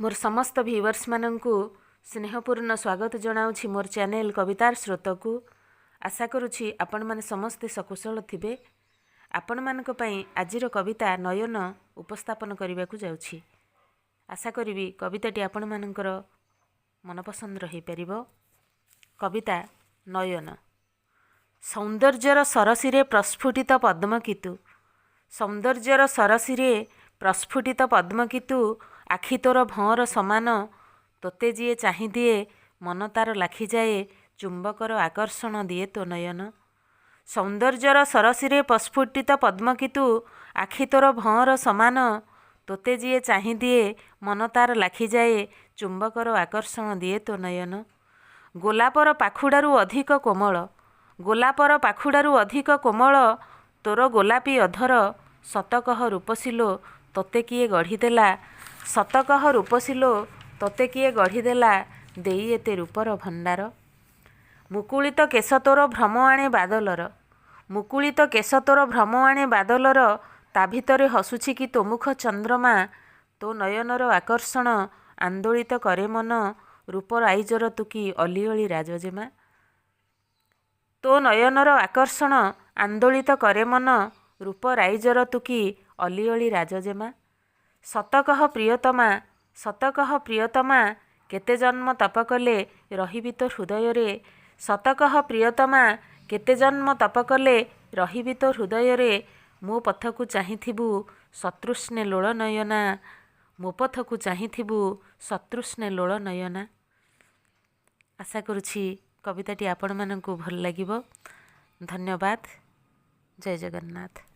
ମୋର ସମସ୍ତ ଭିଉଅର୍ସମାନଙ୍କୁ ସ୍ନେହପୂର୍ଣ୍ଣ ସ୍ୱାଗତ ଜଣାଉଛି ମୋର ଚ୍ୟାନେଲ୍ କବିତାର ସ୍ରୋତକୁ। ଆଶା କରୁଛି ଆପଣମାନେ ସମସ୍ତେ ସକୁଶଳ ଥିବେ। ଆପଣମାନଙ୍କ ପାଇଁ ଆଜିର କବିତା ନୟନ ଉପସ୍ଥାପନ କରିବାକୁ ଯାଉଛି। ଆଶା କରିବି କବିତାଟି ଆପଣମାନଙ୍କର ମନପସନ୍ଦର ହୋଇପାରିବ। କବିତା ନୟନ। ସୌନ୍ଦର୍ଯ୍ୟର ସରସିରେ ପ୍ରସ୍ଫୁଟିତ ପଦ୍ମକିତୁ, ସୌନ୍ଦର୍ଯ୍ୟର ସରସିରେ ପ୍ରସ୍ଫୁଟିତ ପଦ୍ମକିତୁ, ଆଖି ତୋର ଭଅଁର ସମାନ। ତୋତେ ଯିଏ ଚାହିଁଦିଏ, ମନ ତାର ଲାଖିଯାଏ, ଚୁମ୍ବକର ଆକର୍ଷଣ ଦିଏ ତୋ ନୟନ। ସୌନ୍ଦର୍ଯ୍ୟର ସରସିରେ ପ୍ରସ୍ଫୁଟିତ ପଦ୍ମକିତୁ, ଆଖି ତୋର ଭଅଁର ସମାନ। ତୋତେ ଯିଏ ଚାହିଁଦିଏ, ମନ ତାର ଲାଖିଯାଏ, ଚୁମ୍ବକର ଆକର୍ଷଣ ଦିଏ ତୋ ନୟନ। ଗୋଲାପର ପାଖୁଡ଼ାରୁ ଅଧିକ କୋମଳ, ଗୋଲାପର ପାଖୁଡ଼ାରୁ ଅଧିକ କୋମଳ ତୋର ଗୋଲାପୀ ଅଧର। ସତ କହ ରୂପସୀଲୋ, ତୋତେ କିଏ ଗଢ଼ିଦେଲା? ସତ କହ ରୂପସୀଲୋ, ତୋତେ କିଏ ଗଢ଼ିଦେଲା ଦେଇ ଏତେ ରୂପର ଭଣ୍ଡାର? ମୁକୁଳିତ କେଶ ତୋର ଭ୍ରମ ଆଣେ ବାଦଲର, ମୁକୁଳିତ କେଶ ତୋର ଭ୍ରମ ଆଣେ ବାଦଲର, ତା ଭିତରେ ହସୁଛି କି ତୋ ମୁଖ ଚନ୍ଦ୍ରମା? ତୋ ନୟନର ଆକର୍ଷଣ ଆନ୍ଦୋଳିତ କରେ ମନ, ରୂପ ରାଇଜର ତୁ କି ଅଲିଅଳି ରାଜଜେମା? ତୋ ନୟନର ଆକର୍ଷଣ ଆନ୍ଦୋଳିତ କରେ ମନ, ରୂପ ରାଇଜର ତୁ କି ଅଲିଅଳି ରାଜଜେମା? ସତ କହ ପ୍ରିୟତମା, ସତ କହ ପ୍ରିୟତମା, କେତେ ଜନ୍ମ ତପ କଲେ ରହିବି ତୋ ହୃଦୟରେ? ସତ କହ ପ୍ରିୟତମା, କେତେ ଜନ୍ମ ତପ କଲେ ରହିବି ତୋ ହୃଦୟରେ? ମୋ ପଥକୁ ଚାହିଁଥିବୁ ସତୃଷ୍ଣେ ଲୋଳ ନୟନା, ମୋ ପଥକୁ ଚାହିଁଥିବୁ ସତୃଷ୍ଣେ ଲୋଳ ନୟନା। ଆଶା କରୁଛି କବିତାଟି ଆପଣମାନଙ୍କୁ ଭଲ ଲାଗିବ। ଧନ୍ୟବାଦ। ଜୟ ଜଗନ୍ନାଥ।